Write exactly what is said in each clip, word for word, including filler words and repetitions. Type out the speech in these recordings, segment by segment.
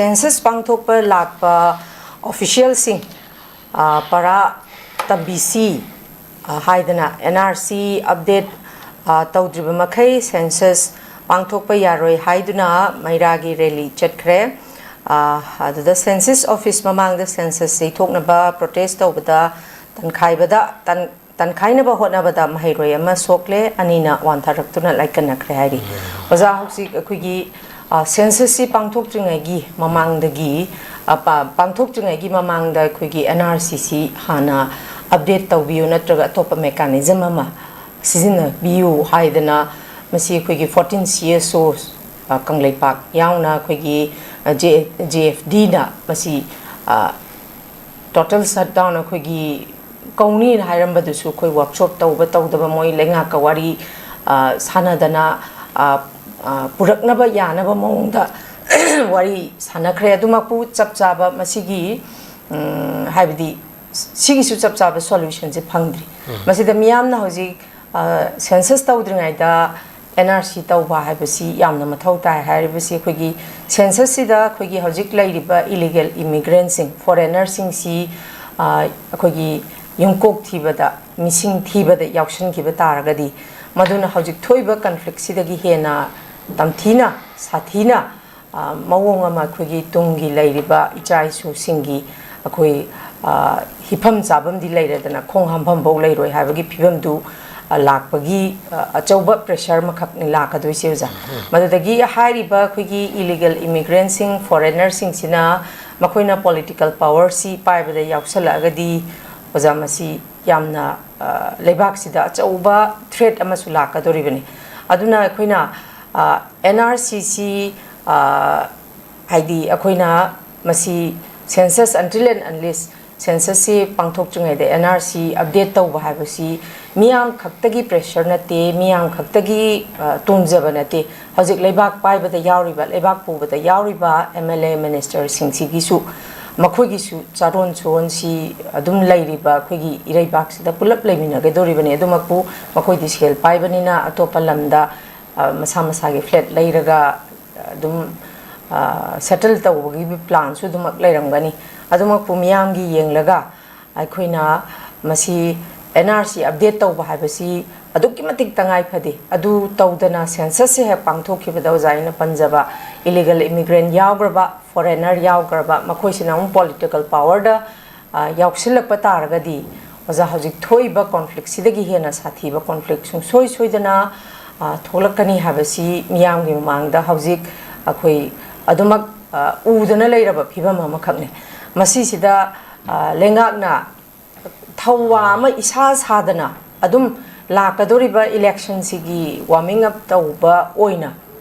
Census ꯄꯥꯡꯊꯣꯛꯄ ꯂꯥꯛꯄ officialꯁꯤꯡ, ꯑ, ꯄꯔꯥ ꯇꯝꯕꯤꯁꯤ, ꯑ, ꯍꯥꯏꯗꯅ, N R C update, ꯑ, ꯇꯧꯗ꯭ꯔꯤꯕ ꯃꯈꯩ census ꯄꯥꯡꯊꯣꯛꯄ ꯌꯥꯔꯣꯏ ꯍꯥꯏꯗꯨꯅ ꯃꯩꯔꯥꯒꯤ rally ꯆꯠꯈ꯭ꯔꯦ꯫ ꯑ, ꯑꯗꯨꯗ census office ꯃꯃꯥꯡꯗ census ꯌꯩꯊꯣꯛꯅꯕ protest ꯇꯧꯕꯗ ꯇꯟꯈꯥꯏꯕꯗ, ꯇꯟ-, ꯇꯟꯈꯥꯏꯅꯕ ꯍꯣꯠꯅꯕꯗ ꯃꯍꯩꯔꯣꯏ ꯑꯃ ꯁꯣꯛꯂꯦ, ꯑꯅꯤꯅ ꯋꯥꯟꯊꯔꯛꯇꯨꯅ ꯂꯥꯏꯀꯠꯅꯈ꯭ꯔꯦ ꯍꯥꯏꯔꯤ꯫ ꯑꯣꯖꯥ, ꯍꯧꯖꯤꯛ ꯑꯩꯈꯣꯏꯒꯤ, ꯑ, censusꯁꯤ ꯄꯥꯡꯊꯣꯛꯇ꯭ꯔꯤꯉꯩꯒꯤ ꯃꯃꯥꯡꯗꯒꯤ, ꯑ, ꯄꯥ-, ꯄꯥꯡꯊꯣꯛꯇ꯭ꯔꯤꯉꯩꯒꯤ ꯃꯃꯥꯡꯗ ꯑꯩꯈꯣꯏꯒꯤ N R C ꯁꯤ ꯍꯥꯟꯅ update ꯇꯧꯕꯤꯌꯨ, ꯅꯠꯇ꯭ꯔꯒ ꯑꯇꯣꯞꯄ mechanism ꯑꯃ ꯁꯤꯖꯤꯟꯅꯕꯤꯌꯨ ꯍꯥꯏꯗꯅ ꯃꯁꯤ ꯑꯩꯈꯣꯏꯒꯤ fourteen C S O, ꯑ, ꯀꯪꯂꯩꯄꯥꯛ ꯌꯥꯎꯅ ꯑꯩꯈꯣꯏꯒꯤ, ꯑ, J-, J F Dꯅ ꯃꯁꯤ, ꯑ, total shutdown ꯑꯩꯈꯣꯏꯒꯤ ꯀꯧꯅꯤꯅ ꯍꯥꯏꯔꯝꯕꯗꯨꯁꯨ ꯑꯩꯈꯣꯏ workshop ꯇꯧꯕ ꯇꯧꯗꯕ ꯃꯣꯏ ꯂꯩꯉꯥꯛꯀ ꯋꯥꯔꯤ, ꯑ, ꯁꯥꯟꯅꯗꯅ, ꯑ, ꯑ, ꯄꯨꯔꯛꯅꯕ ꯌꯥꯅꯕ ꯃꯑꯣꯡꯗ ꯋꯥꯔꯤ ꯁꯥꯟꯅꯈ꯭ꯔꯦ꯫ ꯑꯗꯨꯃꯛꯄꯨ ꯆꯞ ꯆꯥꯕ ꯃꯁꯤꯒꯤ, ꯎꯝ, ꯍꯥꯏꯕꯗꯤ ꯁꯤꯒꯤꯁꯨ ꯆꯞ ꯆꯥꯕ solutionꯁꯦ ꯐꯪꯗ꯭ꯔꯤ꯫ ꯃꯁꯤꯗ ꯃꯤꯌꯥꯝꯅ ꯍꯧꯖꯤꯛ, ꯑ, census ꯇꯧꯗ꯭ꯔꯤꯉꯩꯗ N R C ꯇꯧꯕ ꯍꯥꯏꯕꯁꯤ ꯌꯥꯝꯅ ꯃꯊꯧ ꯇꯥꯏ꯫ ꯍꯥꯏꯔꯤꯕꯁꯤ ꯑꯩꯈꯣꯏꯒꯤ censusꯁꯤꯗ ꯑꯩꯈꯣꯏꯒꯤ ꯍꯧꯖꯤꯛ ꯂꯩꯔꯤꯕ illegal immigrantꯁꯤꯡ, foreignerꯁꯤꯡꯁꯤ, ꯑ, ꯑꯩꯈꯣꯏꯒꯤ ꯌꯨꯝꯀꯣꯛ ꯊꯤꯕꯗ, ꯃꯤꯁꯤꯡ ꯊꯤꯕꯗ ꯌꯥꯎꯁꯤꯟꯈꯤꯕ ꯇꯥꯔꯒꯗꯤ, ꯃꯗꯨꯅ ꯍꯧꯖꯤꯛ ꯊꯣꯛꯏꯕ conflictꯁꯤꯗꯒꯤ ꯍꯦꯟꯅ ꯇꯝꯊꯤꯅ, ꯁꯥꯊꯤꯅ, ꯑ, ꯃꯑꯣꯡ ꯑꯃ ꯑꯩꯈꯣꯏꯒꯤ ꯇꯨꯡꯒꯤ ꯂꯩꯔꯤꯕ ꯏꯆꯥ ꯏꯁꯨꯁꯤꯡꯒꯤ ꯑꯩꯈꯣꯏ, ꯑ, ꯍꯤꯐꯝ ꯆꯥꯐꯝꯗꯤ ꯂꯩꯔꯗꯅ ꯈꯣꯡ ꯍꯥꯝꯐꯝꯐꯧ ꯂꯩꯔꯣꯏ ꯍꯥꯏꯕꯒꯤ ꯐꯤꯕꯝꯗꯨ, ꯑ, ꯂꯥꯛꯄꯒꯤ, ꯑ, ꯑꯆꯧꯕ pressure ꯑꯃꯈꯛꯅꯤ ꯂꯥꯛꯀꯗꯣꯏꯁꯦ, ꯑꯣꯖꯥ꯫ ꯃꯗꯨꯗꯒꯤ ꯍꯥꯏꯔꯤꯕ ꯑꯩꯈꯣꯏꯒꯤ illegal immigrantꯁꯤꯡ, foreignerꯁꯤꯡꯁꯤꯅ ꯃꯈꯣꯏꯅ political powerꯁꯤ ꯄꯥꯏꯕꯗ ꯌꯥꯎꯁꯜꯂꯛꯑꯒꯗꯤ, ꯑꯣꯖꯥ, ꯃꯁꯤ ꯌꯥꯝꯅ, ꯑ, ꯂꯩꯕꯥꯛꯁꯤꯗ ꯑꯆꯧꯕ threat ꯑꯃꯁꯨ ꯂꯥꯛꯀꯗꯧꯔꯤꯕꯅꯤ꯫ ꯑꯗꯨꯅ ꯑꯩꯈꯣꯏꯅ, ꯑ, N R C ꯁꯤ, ꯑ, ꯍꯥꯏꯗꯤ ꯑꯩꯈꯣꯏꯅ ꯃꯁꯤ census, until and unless censusꯁꯤ ꯄꯥꯡꯊꯣꯛꯇ꯭ꯔꯤꯉꯩꯗ N R C update ꯇꯧꯕ ꯍꯥꯏꯕꯁꯤ ꯃꯤꯌꯥꯝ ꯈꯛꯇꯒꯤ pressure ꯅꯠꯇꯦ, ꯃꯤꯌꯥꯝ ꯈꯛꯇꯒꯤ, ꯑ, ꯇꯣꯡꯖꯕ ꯅꯠꯇꯦ꯫ ꯍꯧꯖꯤꯛ ꯂꯩꯕꯥꯛ ꯄꯥꯏꯕꯗ ꯌꯥꯎꯔꯤꯕ, ꯂꯩꯕꯥꯛ ꯄꯨꯕꯗ ꯌꯥꯎꯔꯤꯕ M L A ministerꯁꯤꯡꯁꯤꯒꯤꯁꯨ, ꯃꯈꯣꯏꯒꯤꯁꯨ ꯆꯥꯔꯣꯟ ꯁꯨꯔꯣꯟꯁꯤ ꯑꯗꯨꯝ ꯂꯩꯔꯤꯕ ꯑꯩꯈꯣꯏꯒꯤ ꯏꯔꯩꯕꯥꯛꯁꯤꯗ ꯄꯨꯂꯞ ꯂꯩꯃꯤꯟꯅꯒꯗꯧꯔꯤꯕꯅꯤ꯫ ꯑꯗꯨꯃꯛꯄꯨ ꯃꯈꯣꯏꯗꯤ ꯁꯦꯜ ꯄꯥꯏꯕꯅꯤꯅ ꯑꯇꯣꯞꯄ ꯂꯝꯗ, ꯑ, ꯃꯁꯥ ꯃꯁꯥꯒꯤ flat ꯂꯩꯔꯒ ꯑꯗꯨꯝ ꯁꯦꯇꯜ ꯇꯧꯕꯒꯤ ꯄ꯭ꯂꯥꯟꯁꯨ ꯑꯗꯨꯃꯛ ꯂꯩꯔꯝꯒꯅꯤ꯫ ꯑꯗꯨꯃꯛꯄꯨ ꯃꯤꯌꯥꯝꯒꯤ ꯌꯦꯡꯂꯒ ꯑꯩꯈꯣꯏꯅ ꯃꯁꯤ ꯑꯦꯟ ꯑꯥꯔ ꯁꯤ ꯑꯞꯗꯦꯠ ꯇꯧꯕ ꯍꯥꯏꯕꯁꯤ ꯑꯗꯨꯛꯀꯤ ꯃꯇꯤꯛ ꯇꯉꯥꯏ ꯐꯗꯦ꯫ ꯑꯗꯨ ꯇꯧꯗꯅ ꯁꯦꯟꯁꯁꯁꯦ ꯍꯦꯛ ꯄꯥꯡꯊꯣꯛꯈꯤꯕꯗ ꯑꯣꯖꯥ ꯑꯩꯅ ꯄꯟꯖꯕ ꯏꯂꯤꯒꯦꯜ ꯏꯃꯤꯒ꯭ꯔꯦꯟ ꯌꯥꯎꯈ꯭ꯔꯕ, ꯐꯣꯔꯦꯅꯔ ꯌꯥꯎꯈ꯭ꯔꯕ, ꯃꯈꯣꯏꯁꯤꯅ ꯑꯃꯨꯛ ꯄꯣꯂꯤꯇꯤꯀꯦꯜ ꯄꯥꯋꯔꯗ ꯌꯥꯎꯁꯤꯜꯂꯛꯄ ꯇꯥꯔꯒꯗꯤ ꯑꯣꯖꯥ, ꯍꯧꯖꯤꯛ ꯊꯣꯛꯏꯕ ꯀꯣꯟꯐ꯭ꯂꯤꯛꯁꯤꯗꯒꯤ ꯍꯦꯟꯅ ꯁꯥꯊꯤꯕ ꯀꯣꯟꯐ꯭ꯂꯤꯛ ꯁꯨꯡꯁꯣꯏ ꯁꯣꯏꯗꯅ ꯊꯣꯛꯂꯛꯀꯅꯤ ꯍꯥꯏꯕꯁꯤ ꯃꯤꯌꯥꯝꯒꯤ ꯃꯃꯥꯡꯗ ꯍꯧꯖꯤꯛ ꯑꯩꯈꯣꯏ ꯑꯗꯨꯃꯛ ꯎꯗꯅ ꯂꯩꯔꯕ ꯐꯤꯕꯝ ꯑꯃꯈꯛꯅꯤ꯫ ꯃꯁꯤꯁꯤꯗ ꯂꯩꯉꯥꯛꯅ ꯊꯧꯋꯥ ꯑꯃ ꯏꯁꯥ ꯁꯥꯗꯅ ꯑꯗꯨꯝ ꯂꯥꯛꯀꯗꯧꯔꯤꯕ ꯏꯂꯦꯛꯁꯟꯁꯤꯒꯤ ꯋꯥꯔꯃꯤꯡ ꯑꯞ ꯇꯧꯕ ꯑꯣꯏꯅ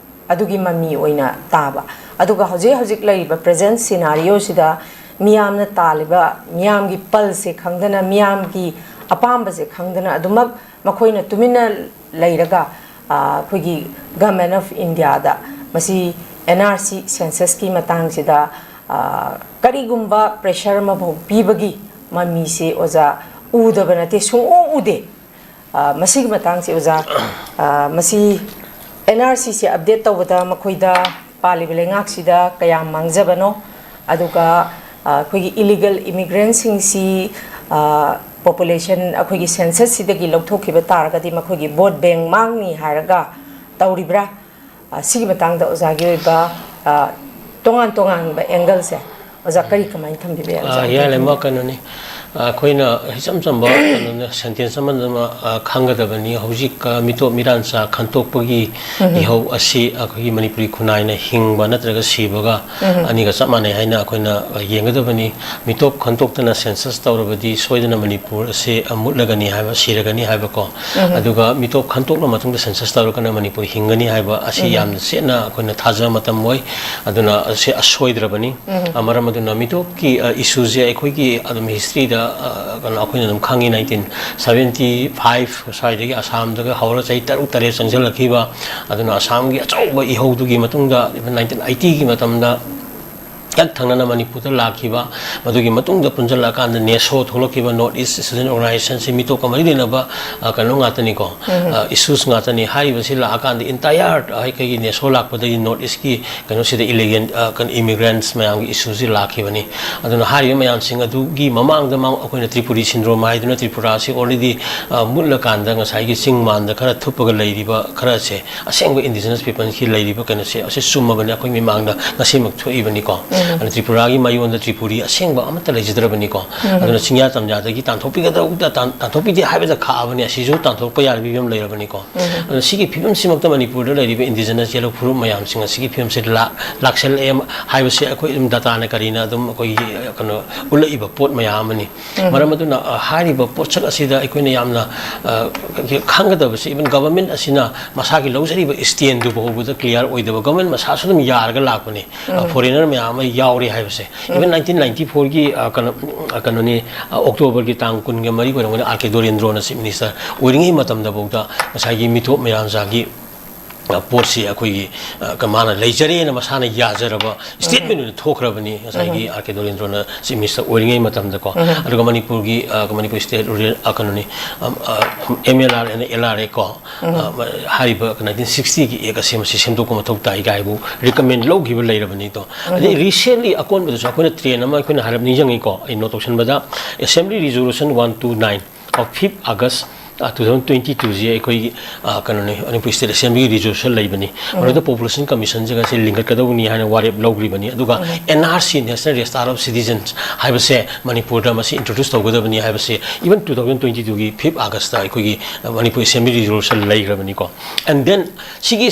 ꯑꯗꯨꯒꯤ ꯃꯃꯤ ꯑꯣꯏꯅ ꯇꯥꯕ꯫ ꯑꯗꯨꯒ ꯍꯧꯖꯤꯛ ꯍꯧꯖꯤꯛ ꯂꯩꯔꯤꯕ ꯄ꯭ꯔꯦꯖꯦꯟ ꯁꯤꯅꯥꯔꯤꯑꯣꯁꯤꯗ ꯃꯤꯌꯥꯝꯅ ꯇꯥꯜꯂꯤꯕ, ꯃꯤꯌꯥꯝꯒꯤ ꯄꯜꯁꯦ ꯈꯪꯗꯅ, ꯃꯤꯌꯥꯝꯒꯤ ꯑꯄꯥꯝꯕꯁꯦ ꯈꯪꯗꯅ ꯑꯗꯨꯃꯛ ꯃꯈꯣꯏꯅ ꯇꯨꯃꯤꯟꯅ ꯂꯩꯔꯒ ꯑꯩꯈꯣꯏꯒꯤ ꯒꯃꯦꯟ ꯑꯣꯐ ꯏꯟꯗꯤꯌꯥꯗ ꯃꯁꯤ ꯑꯦꯟ ꯑꯥꯔ ꯁꯤ ꯁꯦꯟꯁꯁꯀꯤ ꯃꯇꯥꯡꯁꯤꯗ ꯀꯔꯤꯒꯨꯝꯕ ꯄ꯭ꯔꯦꯁꯔ ꯑꯃꯐꯥꯎ ꯄꯤꯕꯒꯤ ꯃꯃꯤꯁꯦ ꯑꯣꯖꯥ ꯎꯗꯕ ꯅꯠꯇꯦ, ꯁꯨꯡꯎ ꯎꯗꯦ꯫ ꯃꯁꯤꯒꯤ ꯃꯇꯥꯡꯁꯦ ꯑꯣꯖꯥ, ꯃꯁꯤ ꯑꯦꯟ ꯑꯥꯔ ꯁꯤꯁꯦ ꯑꯞꯗꯦꯠ ꯇꯧꯕꯗ ꯃꯈꯣꯏꯗ, ꯄꯥꯜꯂꯤꯕ ꯂꯩꯉꯥꯛꯁꯤꯗ ꯀꯌꯥꯝ ꯃꯥꯡꯖꯕꯅꯣ, ꯑꯗꯨꯒ ꯑꯩꯈꯣꯏꯒꯤ ꯏꯂꯤꯒꯦꯜ ꯏꯃꯤꯒ꯭ꯔꯦꯟꯁꯤꯡꯁꯤ ꯄꯣꯄꯨꯂꯦꯁꯟ, ꯑꯩꯈꯣꯏꯒꯤ ꯁꯦꯟꯁꯁꯁꯤꯗꯒꯤ ꯂꯧꯊꯣꯛꯈꯤꯕ ꯇꯥꯔꯒꯗꯤ ꯃꯈꯣꯏꯒꯤ ꯚꯣꯠ ꯕꯦꯡ ꯃꯥꯡꯅꯤ ꯍꯥꯏꯔꯒ ꯇꯧꯔꯤꯕ꯭ꯔꯥ? ꯁꯤꯒꯤ ꯃꯇꯥꯡꯗ ꯑꯣꯖꯥꯒꯤ ꯑꯣꯏꯕ ꯇꯣꯉꯥꯟ ꯇꯣꯉꯥꯟꯕ ꯑꯦꯡꯒꯜꯁꯦ ꯑꯣꯖꯥ ꯀꯔꯤ, ꯀꯃꯥꯏꯅ ꯊꯝꯕꯤꯕ ꯌꯥꯏ? ꯑꯣꯖꯥ, ꯌꯥꯏ, ꯂꯩꯃ, ꯀꯩꯅꯣꯅꯤ, ꯑꯩꯈꯣꯏꯅ ꯏꯆꯝ ꯆꯝꯕ ꯀꯩꯅꯣꯅ ꯁꯦꯟꯇꯦꯟꯁ ꯑꯃꯗ ꯈꯪꯒꯗꯕꯅꯤ꯫ ꯍꯧꯖꯤꯛ ꯃꯤꯇꯣꯞ ꯃꯤꯔꯥꯟꯆꯥ ꯈꯟꯇꯣꯛꯄꯒꯤ ꯏꯍꯧ ꯑꯁꯤ ꯑꯩꯈꯣꯏꯒꯤ ꯃꯅꯤꯄꯨꯔꯤ ꯈꯨꯟꯅꯥꯏꯅ ꯍꯤꯡꯕ ꯅꯠꯇ꯭ꯔꯒ ꯁꯤꯕꯒ ꯑꯅꯤꯒ ꯆꯞ ꯃꯥꯟꯅꯩ ꯍꯥꯏꯅ ꯑꯩꯈꯣꯏꯅ ꯌꯦꯡꯒꯗꯕꯅꯤ꯫ ꯃꯤꯇꯣꯞ ꯈꯟꯇꯣꯛꯇꯅ ꯁꯦꯟꯁꯁ ꯇꯧꯔꯕꯗꯤ ꯁꯣꯏꯗꯅ ꯃꯅꯤꯄꯨꯔ ꯑꯁꯤ ꯃꯨꯠꯂꯒꯅꯤ ꯍꯥꯏꯕ, ꯁꯤꯔꯒꯅꯤ ꯍꯥꯏꯕꯀꯣ꯫ ꯑꯗꯨꯒ ꯃꯤꯇꯣꯞ ꯈꯟꯇꯣꯛꯂ ꯃꯇꯨꯡꯗ ꯁꯦꯟꯁꯁ ꯇꯧꯔꯒꯅ ꯃꯅꯤꯄꯨꯔ ꯍꯤꯡꯒꯅꯤ ꯍꯥꯏꯕ ꯑꯁꯤ ꯌꯥꯝꯅ ꯆꯦꯠꯅ ꯑꯩꯈꯣꯏꯅ ꯊꯥꯖꯕ ꯃꯇꯝ ꯑꯣꯏ꯫ ꯑꯗꯨꯅ ꯑꯁꯤ ꯑꯁꯣꯏꯗ꯭ꯔꯕꯅꯤ꯫ ꯃꯔꯝ ꯑꯗꯨꯅ ꯃꯤꯇꯣꯞꯀꯤ ꯏꯁꯨꯁꯦ ꯑꯩꯈꯣꯏꯒꯤ ꯑꯗꯨꯝ ꯍꯤꯁꯇ꯭ꯔꯤꯗ ꯀꯩꯅꯣ ꯑꯩꯈꯣꯏꯅ ꯑꯗꯨꯝ ꯈꯪꯉꯤ, ꯅꯥꯏꯟꯇꯤꯟ ꯁꯕꯦꯟꯇꯤ ꯐꯥꯏꯚ ꯁ꯭ꯋꯥꯏꯗꯒꯤ ꯑꯁꯥꯝꯗꯒ ꯍꯧꯔ ꯆꯍꯤ ꯇꯔꯨꯛ ꯇꯔꯦꯠ ꯆꯪꯁꯤꯜꯂꯛꯈꯤꯕ꯫ ꯑꯗꯨꯅ ꯑꯁꯥꯝꯒꯤ ꯑꯆꯧꯕ ꯏꯍꯧꯗꯨꯒꯤ ꯃꯇꯨꯡꯗ ꯅꯥꯏꯟꯇꯤꯟ ꯑꯩꯠꯇꯤꯒꯤ ꯃꯇꯝꯗ ꯍꯦꯛ ꯊꯪꯅꯅ ꯃꯅꯤꯄꯨꯔꯗ ꯂꯥꯛꯈꯤꯕ, ꯃꯗꯨꯒꯤ ꯃꯇꯨꯡꯗ ꯄꯨꯟꯁꯤꯜꯂꯛꯑꯀꯥꯟꯗ ꯅꯦꯁꯣ ꯊꯣꯛꯂꯛꯈꯤꯕ, ꯅꯣꯔꯠ ꯏꯁ ꯏꯁꯇꯨꯗꯦꯟ ꯑꯣꯔꯒꯅꯥꯏꯖꯦꯁꯟꯁꯤ ꯃꯤꯇꯣꯞꯀ ꯃꯔꯤ ꯂꯩꯅꯕ, ꯑ, ꯀꯩꯅꯣ ꯉꯥꯛꯇꯅꯤꯀꯣ, ꯑ, ꯏꯁꯨꯁ ꯉꯥꯛꯇꯅꯤ꯫ ꯍꯥꯏꯔꯤꯕꯁꯤ ꯂꯥꯛꯑꯀꯥꯟꯗ ꯏꯟꯇꯥꯌꯔ ꯑꯩꯈꯣꯏꯒꯤ ꯅꯦꯁꯣ ꯂꯥꯛꯄꯗꯒꯤ ꯅꯣꯔꯠ ꯏꯁꯀꯤ ꯀꯩꯅꯣꯁꯤꯗ ꯏꯂꯤꯒꯦꯟ, ꯑ, ꯀꯩꯅꯣ, ꯏꯃꯤꯒ꯭ꯔꯦꯟꯠꯁ ꯃꯌꯥꯝꯒꯤ ꯏꯁꯨꯁꯤ ꯂꯥꯛꯈꯤꯕꯅꯤ꯫ ꯑꯗꯨꯅ ꯍꯥꯏꯔꯤꯕ ꯃꯌꯥꯝꯁꯤꯡ ꯑꯗꯨꯒꯤ ꯃꯃꯥꯡꯗ ꯃꯥ-, ꯑꯩꯈꯣꯏꯅ ꯇ꯭ꯔꯤꯄꯨꯔꯤ ꯁꯤꯟꯗ꯭ꯔꯣꯝ ꯍꯥꯏꯗꯨꯅ ꯇ꯭ꯔꯤꯄꯨꯔꯥꯁꯤ already, ꯑ, ꯃꯨꯠꯂꯀꯥꯟꯗ ꯉꯁꯥꯏꯒꯤ ꯆꯤꯡ ꯃꯥꯟꯗ ꯈꯔ ꯊꯨꯞꯄꯒ ꯂꯩꯔꯤꯕ ꯈꯔꯁꯦ, ꯑꯁꯦꯡꯕ ꯏꯟꯗꯤꯖꯤꯅꯁ ꯄꯤꯄꯜꯁꯀꯤ ꯂꯩꯔꯤꯕ ꯀꯩꯅꯣꯁꯦ, ꯑꯁꯤ ꯆꯨꯝꯃꯕꯅꯤ, ꯑꯩꯈꯣꯏ ꯃꯤꯃꯥꯡꯗ ꯉꯁꯤꯃꯛ ꯊꯣꯛꯏꯕꯅꯤꯀꯣ꯫ ꯑꯗꯨꯅ ꯇ꯭ꯔꯤꯄꯨꯔꯥꯒꯤ ꯃꯌꯣꯟꯗ ꯇ꯭ꯔꯤꯄꯨꯔꯤ ꯑꯁꯦꯡꯕ ꯑꯃꯠꯇ ꯂꯩꯖꯗ꯭ꯔꯕꯅꯤꯀꯣ꯫ ꯑꯗꯨꯅ ꯆꯤꯡꯌꯥ ꯇꯝꯌꯥꯗꯒꯤ ꯇꯥꯟꯊꯣꯛꯄꯤꯒꯗꯧꯕꯗ ꯇꯥꯟ-, ꯇꯥꯟꯊꯣꯛꯄꯤꯗꯦ ꯍꯥꯏꯕꯗ ꯈꯥꯛꯑꯕꯅꯤ, ꯑꯁꯤꯁꯨ ꯇꯥꯟꯊꯣꯛꯄ ꯌꯥꯔꯕ ꯐꯤꯕꯝ ꯂꯩꯔꯕꯅꯤꯀꯣ꯫ ꯑꯗꯨꯅ ꯁꯤꯒꯤ ꯐꯤꯕꯝꯁꯤꯃꯛꯇ ꯃꯅꯤꯄꯨꯔꯗ ꯂꯩꯔꯤꯕ ꯏꯟꯗꯤꯖꯤꯅꯁ ꯌꯦꯂꯣ ꯐꯨꯔꯨꯞ ꯃꯌꯥꯝꯁꯤꯡ ꯑꯁꯤꯒꯤ ꯐꯤꯕꯝꯁꯤ ꯂꯥꯛ-, ꯂꯥꯛꯁꯜꯂꯛꯑꯦ ꯍꯥꯏꯕꯁꯤ ꯑꯩꯈꯣꯏ ꯑꯗꯨꯝ ꯗꯇꯥꯅ ꯀꯔꯤꯅ ꯑꯗꯨꯝ ꯑꯩꯈꯣꯏꯒꯤ, ꯀꯩꯅꯣ, ꯎꯠꯂꯛꯏꯕ ꯄꯣꯠ ꯃꯌꯥꯝ ꯑꯃꯅꯤ꯫ ꯃꯔꯝ ꯑꯗꯨꯅ, ꯑ, ꯍꯥꯏꯔꯤꯕ ꯄꯣꯠꯁꯛ ꯑꯁꯤꯗ ꯑꯩꯈꯣꯏꯅ ꯌꯥꯝꯅ, ꯑ, ꯈꯪꯒꯗꯕꯁꯤ, even ꯒꯚꯔꯟꯃꯦꯟꯠ ꯑꯁꯤꯅ ꯃꯁꯥꯒꯤ ꯂꯧꯖꯔꯤꯕ ꯁ꯭ꯇꯦꯟꯗꯨ ꯐꯥꯎꯕꯗ ꯀ꯭ꯂꯤꯌꯥꯔ ꯑꯣꯏꯗꯕ, ꯒꯚꯔꯟꯃꯦꯟꯠ ꯃꯁꯥꯁꯨ ꯑꯗꯨꯝ ꯌꯥꯔꯒ ꯂꯥꯛꯄꯅꯤ꯫ ꯑ, ꯐꯣꯔꯦꯅꯔ ꯃꯌꯥꯝ ꯑꯃ ꯌꯥꯎꯔꯤ ꯍꯥꯏꯕꯁꯦ꯫ Even nineteen ninety fourꯒꯤ, ꯑ, ꯀꯩꯅꯣ, ꯑ, ꯀꯩꯅꯣꯅꯤ, ꯑ, ꯑꯣꯛꯇꯣꯕꯔꯒꯤ ꯇꯥꯡ ꯀꯨꯟꯒ ꯃꯔꯤ ꯑꯣꯏꯔꯝꯒꯅꯤ, ꯑꯥꯔ ꯀꯦ ꯗꯣꯔꯦꯟꯗ꯭ꯔꯣꯅ ꯆꯤꯐ ꯃꯤꯅꯤꯁꯇꯔ ꯑꯣꯏꯔꯤꯉꯩ ꯃꯇꯝꯗꯐꯥꯎꯗ ꯉꯁꯥꯏꯒꯤ ꯃꯤꯇꯣꯞ ꯃꯌꯥꯝꯖꯥꯒꯤ ꯑ, ꯄꯣꯠꯁꯤ ꯑꯩꯈꯣꯏꯒꯤ, ꯑ, ꯀ-, ꯃꯥꯅ ꯂꯩꯖꯔꯦꯅ ꯃꯁꯥꯅ ꯌꯥꯖꯔꯕ ꯁ꯭ꯇꯦꯠꯃꯦꯟ ꯑꯣꯏꯅ ꯊꯣꯛꯈ꯭ꯔꯕꯅꯤ, ꯉꯁꯥꯏꯒꯤ ꯑꯥꯔ ꯀꯦ ꯗꯣꯔꯦꯟꯗ꯭ꯔꯣꯅ ꯆꯤꯐ ꯃꯤꯅꯤꯁꯇꯔ ꯑꯣꯏꯔꯤꯉꯩ ꯃꯇꯝꯗꯀꯣ꯫ ꯑꯗꯨꯒ ꯃꯅꯤꯄꯨꯔꯒꯤ, ꯑ, ꯃꯅꯤꯄꯨꯔ ꯁ꯭ꯇꯦꯠ ꯔꯨꯔꯦꯜ, ꯑ, ꯀꯩꯅꯣꯅꯤ, ꯑꯝ, ꯑ, M L R N L R A ꯀꯣ, ꯑ, ꯃ-, ꯍꯥꯏꯔꯤꯕ nineteen sixtyꯒꯤ ꯑꯦꯛ ꯑꯁꯦ ꯃꯁꯤ ꯁꯦꯝꯗꯣꯛꯄ ꯃꯊꯧ ꯇꯥꯏ ꯀꯥꯏꯕꯨ ꯔꯤꯀꯃꯦꯟ ꯂꯧꯈꯤꯕ ꯂꯩꯔꯕꯅꯤ꯫ ꯑꯗꯣ ꯑꯗꯩ ꯔꯤꯁꯦꯟꯂꯤ ꯑꯀꯣꯟꯕꯗꯁꯨ ꯑꯩꯈꯣꯏꯅ ꯇ꯭ꯔꯦꯟ ꯑꯃ ꯑꯩꯈꯣꯏꯅ ꯍꯥꯏꯔꯞ ꯅꯤꯡꯁꯤꯡꯉꯤꯀꯣ, ꯑꯩ note ꯇꯧꯁꯟꯕꯗ, Assembly Resolution one two nine of fifth August, ꯑ, two thousand twenty twoꯁꯤ ꯑꯩꯈꯣꯏꯒꯤ, ꯑ, ꯀꯩꯅꯣꯅꯤ, ꯃꯅꯤꯄꯨꯔ ꯁ꯭ꯇꯦꯠ ꯑꯦꯁꯦꯝꯕ꯭ꯂꯤꯒꯤ ꯔꯤꯖꯣꯂꯨꯁꯟ ꯂꯩꯕꯅꯤ꯫ ꯃꯗꯨꯗ ꯄꯣꯄꯨꯂꯦꯁꯟ ꯀꯃꯤꯁꯟꯁꯤꯒꯁꯦ ꯂꯤꯡꯈꯠꯀꯗꯧꯕꯅꯤ ꯍꯥꯏꯅ ꯋꯥꯔꯦꯞ ꯂꯧꯈ꯭ꯔꯤꯕꯅꯤ꯫ ꯑꯗꯨꯒ N R C, national register of citizens ꯍꯥꯏꯕꯁꯦ ꯃꯅꯤꯄꯨꯔꯗ ꯃꯁꯤ ꯏꯟꯇ꯭ꯔꯣꯗ꯭ꯌꯨꯁ ꯇꯧꯒꯗꯕꯅꯤ ꯍꯥꯏꯕꯁꯦ even two thousand twenty twoꯒꯤ fifth Augustꯇ ꯑꯩꯈꯣꯏꯒꯤ, ꯑ, ꯃꯅꯤꯄꯨꯔ ꯑꯦꯁꯦꯝꯕ꯭ꯂꯤ ꯔꯤꯖꯣꯂꯨꯁꯟ ꯂꯩꯈ꯭ꯔꯕꯅꯤꯀꯣ꯫ And then ꯁꯤꯒꯤ